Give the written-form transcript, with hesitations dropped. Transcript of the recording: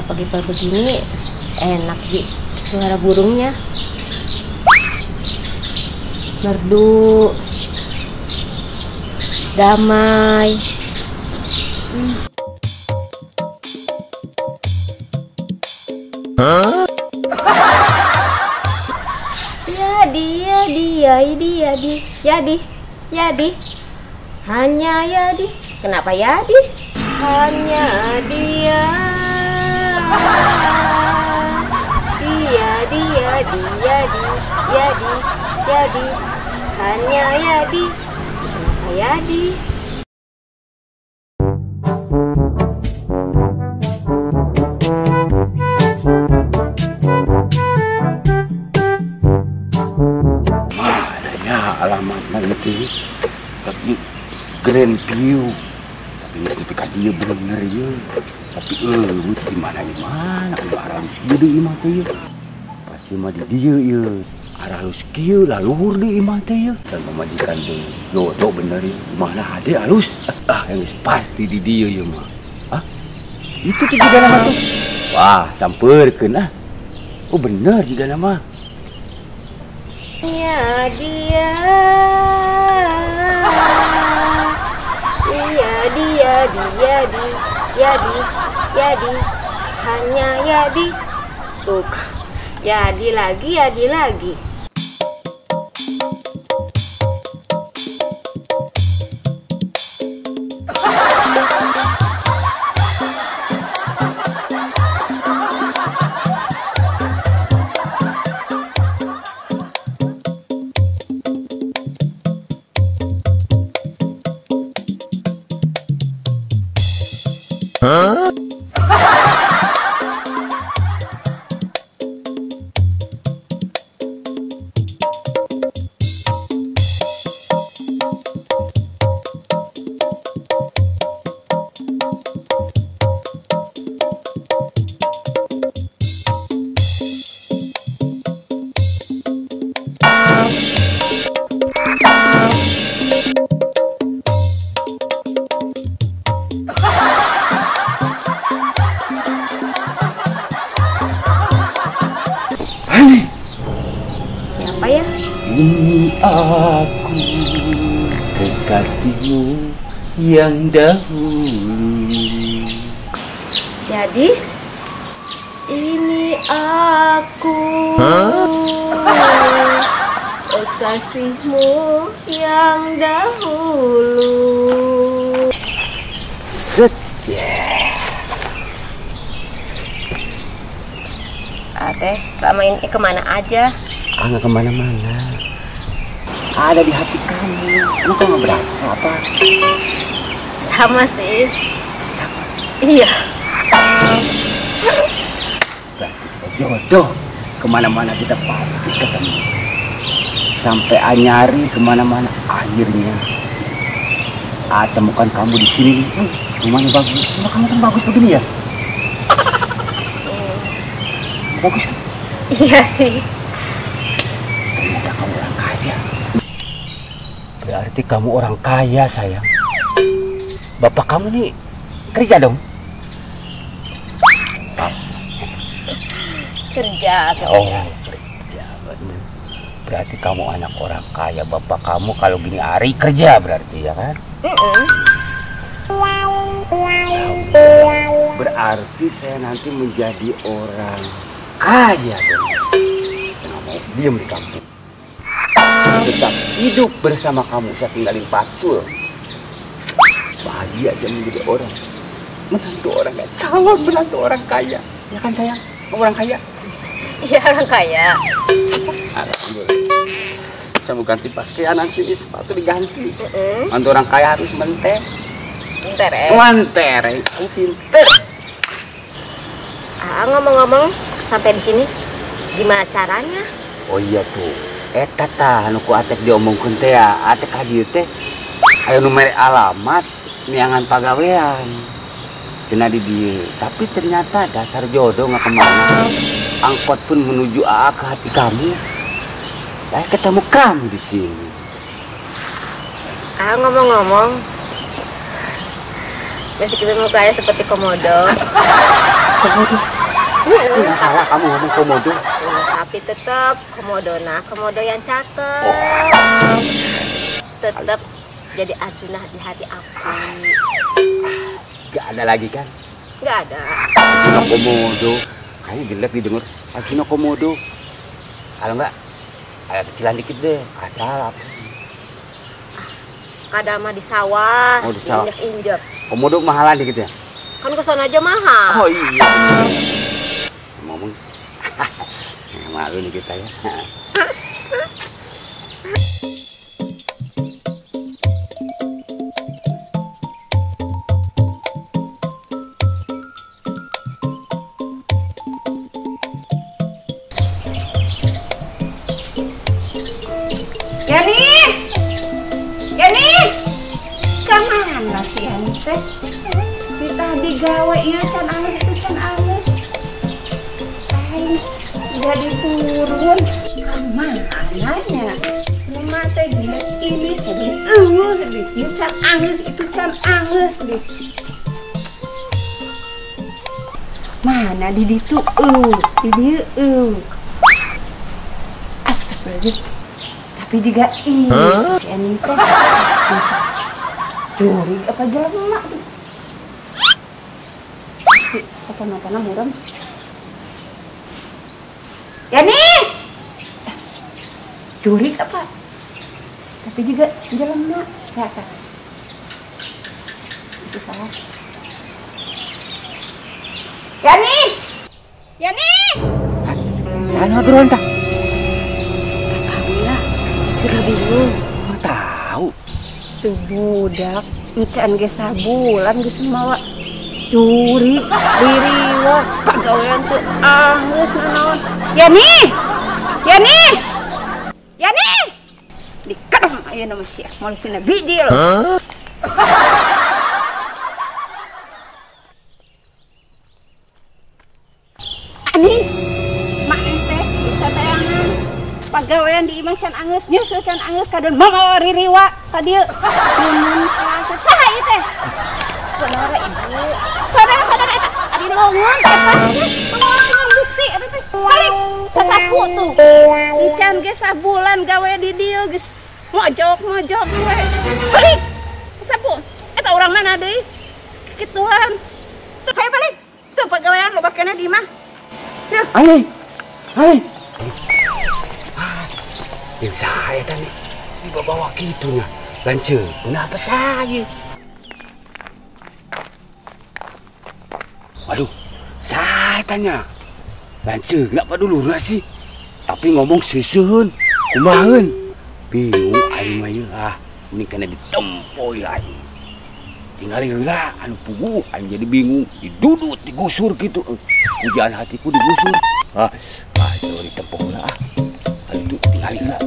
pagi-pagi begini enak Ji, suara burungnya merdu, damai. Huh? Ya dia dia dia di ya di ya di hanya ya di. Kenapa ya di? Hanya dia dia dia dia di ya di ya di hanya ya di. Kenapa ya di? Alamatnya itu tapi Grand View, tapi ini nepi ka dieu bener ieu, tapi eueuh di mana di mana arah halus kieu deui imah teh ieu, pasti mah di dieu ieu arah halus kieu lah luhur deui imah teh ieu, dan pamajikan deui jodoh bener ieu imahna hade halus, ah yang geus pasti di dieu ieu mah, ah itu tuh jiga nama tuh, wah sampeurkeun ah, oh bener jiga nama. Ya dia, iya dia dia di, ya di, ya di, hanya ya di, tuh, ya di lagi, ya di lagi. Huh? Siapa ya? Ini aku kekasihmu yang dahulu. Jadi ini aku kekasihmu yang dahulu. Set ya. Teh, selama ini kemana aja? Ah, nggak kemana-mana. Ada di hati kamu. Kamu kok nggak berasa apa? Sama sih. Sama? Iya. Berarti kita jodoh. Kemana-mana kita pasti ketemu. Sampai nyari kemana-mana, akhirnya temukan kamu di sini. Rumahnya bagus. Rumah kamu kan bagus begini ya? Bagus kan? Iya sih. Ternyata kamu orang kaya. Berarti kamu orang kaya, sayang. Bapak kamu nih kerja dong? Kerja. Oh, kerja. Bener. Berarti kamu anak orang kaya. Bapak kamu kalau gini hari kerja berarti ya kan? Berarti saya nanti menjadi orang kaya dong. Saya nggak mau diem di kampung. Tetap hidup bersama kamu. Saya tinggalin pacul. Bahagia saya menjadi orang menantu orang kaya, calon menantu orang kaya. Ya kan sayang? Kamu orang kaya? Iya, orang kaya. Alhamdulillah. Saya mau ganti pakaian nanti, sepatu diganti. Mantu orang kaya harus mentereng. Mentereng. Mentereng. Kamu pinter. Ah, ngomong-ngomong sampai di sini gimana caranya? Oh iya tuh. Eta tah anu ku Atek diomongkeun teh ya, Atek ka dieu teh aya nu mere alamat miangan pagawean. Cenah di dieu. Tapi ternyata dasar jodoh nggak kemana. Angkot pun menuju AA ke hati kamu. Saya ketemu kamu di sini. Ah, ngomong-ngomong, meskipun mukanya seperti komodo. Komodo? Enggak salah kamu ngomong komodo. Tapi tetap komodo nah, komodo yang cakep. Oh. Tetap jadi Arjuna di hati aku. Gak ada lagi kan? Gak ada. Arjuna komodo. Kayaknya jelek didengar. Arjuna komodo. Kalau enggak, agak kecilan dikit deh. Ada apa? Kadang mah di sawah, oh, di sawah. Injek-injek. Komodo mahalan dikit ya? Kan ke sana aja mahal. Oh iya. Ngomong. Malu nih kita ya. Yani, Yani, kemana sih Yani teh? Kita digawe ya can angus itu can angus. Jadi turun kemana nya? Rumah teh gila ini sebelum can angus itu can angus deh. Mana di ditu di dieu Astagfirullahaladzim. Tapi juga ini si Ani teh curi apa jelema tuh. Kacamatana buram. Yani! Curi apa? Tapi juga jelema. Ya, kan. Itu salah. Yani! Yani! Sana berontak. Tahu lah, sudah bingung. Nggak tahu. Tuh budak, encan ge sabulan geus mawa curi, diriwa, pagawean teu angeus nanaon. Yani! Yani! Yani! Dikerem ayeuna mah sia, moal sina biji lo. Ani, mak teh bisa tayangan. Pagawean di imah can angeus, nyusul can angeus kadon mamawa ririwa ka dieu. Nunun ka saha ieu teh? Saudara ibu. Saudara-saudara eta ari longon teh pasti mamawa bukti eta teh. Balik sasapu tuh. Encan ge sabulan gawe di dieu geus mojok-mojok we. Balik. Sapu. Eta urang mana deui? Kituan. Tuh hayo balik. Tuh pagawean loba keneh di imah. Ai. Ai. Yang saya tadi dibawa gitunya. Lanjut, kenapa saya? Waduh, saya tanya. Lanjut, kenapa dulu sih? Tapi ngomong seseun, kumaheun. Bingung aing mah ieu ah, ini kena ditempo ya aing. Tinggal heula anu puguh aing jadi bingung, didudut, digusur gitu. Pujaan hatiku digusur. Ah, itu ditempo heula ah. Itu tinggal heula.